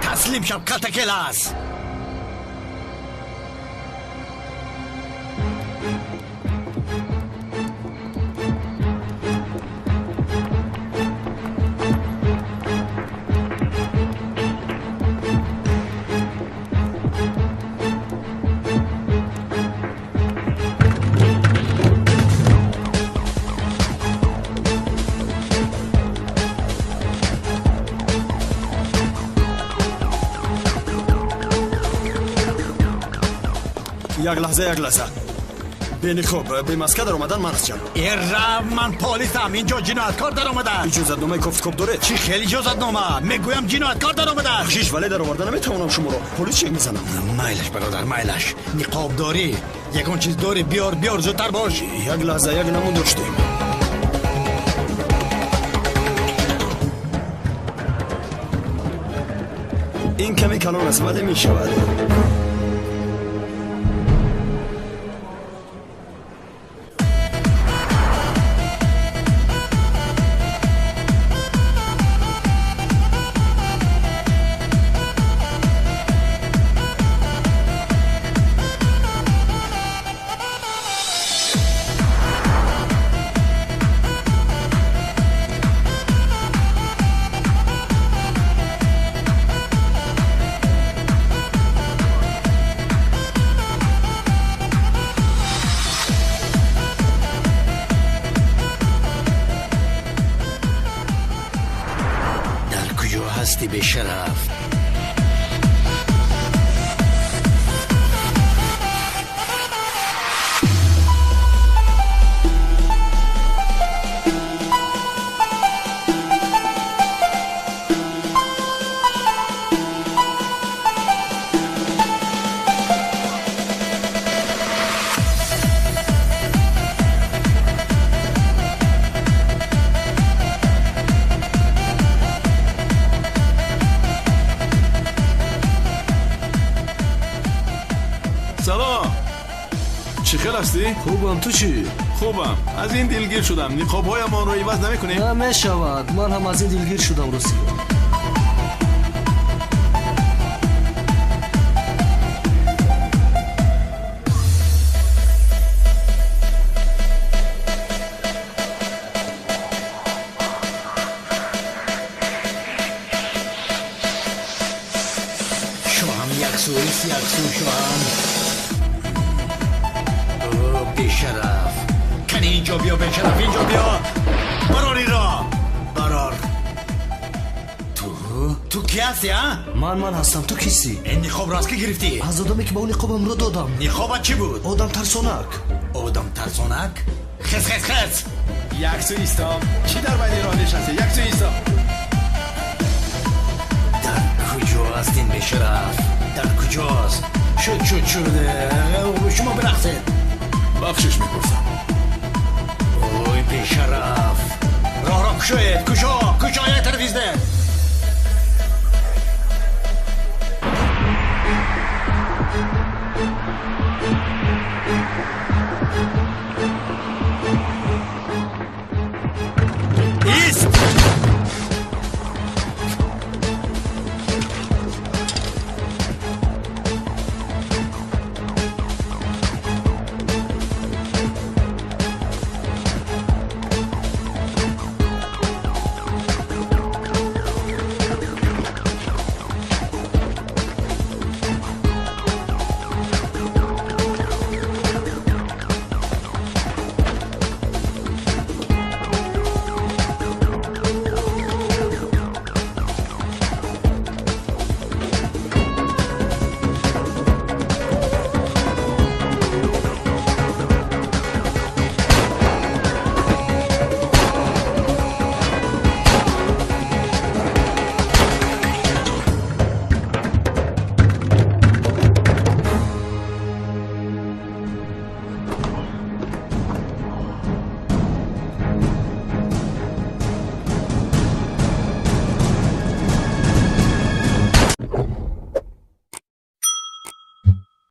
Таслим шав, Калтакелас. Як лаҳза, як лаҳза. Бениқоб, бемаска даромадан ман аст ҷаноб. Э, рав, ман полисам, инҷо ҷинояткор даромадааст. Иҷозатномаи кофткоб доред? Чӣ хел иҷозатнома? Мегӯям, ҷинояткор даромадааст. Бахшиш, вале дароварда наметавонам шуморо. Полис чек мезанам. Майлаш, бародар, майлаш. Ниқоб дорӣ? Ягон чиз дорӣ? Биёр, биёр, зудтар бош. Як лаҳза, як намун доштем. Ин каме калон аст, вале мешавад. Куҷо ҳастӣ бешараф? Хубам, ту чӣ? Хубам. Аз ин дилгир шудам. Ниқобҳоямонро иваз намекунем? Намешавад. Ман ҳам аз ин дилгир шудам, рости. Шоҳам яксу, яксу, шоҳам. Бешараф, кани инҷо биё, бешараф, инҷо биё, барори ро барор. Ту ки ҳастӣ, а? Ман ҳастам, ту кистӣ? Ин ниқобро аз ки гирифтӣ? Аз одаме ки ба ӯ ниқобамро додам. Ниқобат чӣ буд? Одам тарсонак. Одам тарсонак? Хес, хес, хес! Яксу исто. Чӣ дар байни роҳ нишастӣ? Яксу исто. Дар куҷо аст ин бешараф? Дар куҷост? Шуд, шуд, шуд. Шумо бирақсед. Бахшиш мепурсам. Ой, бешараф, роҳро кушоед, кушо, кушо, як тараф изде.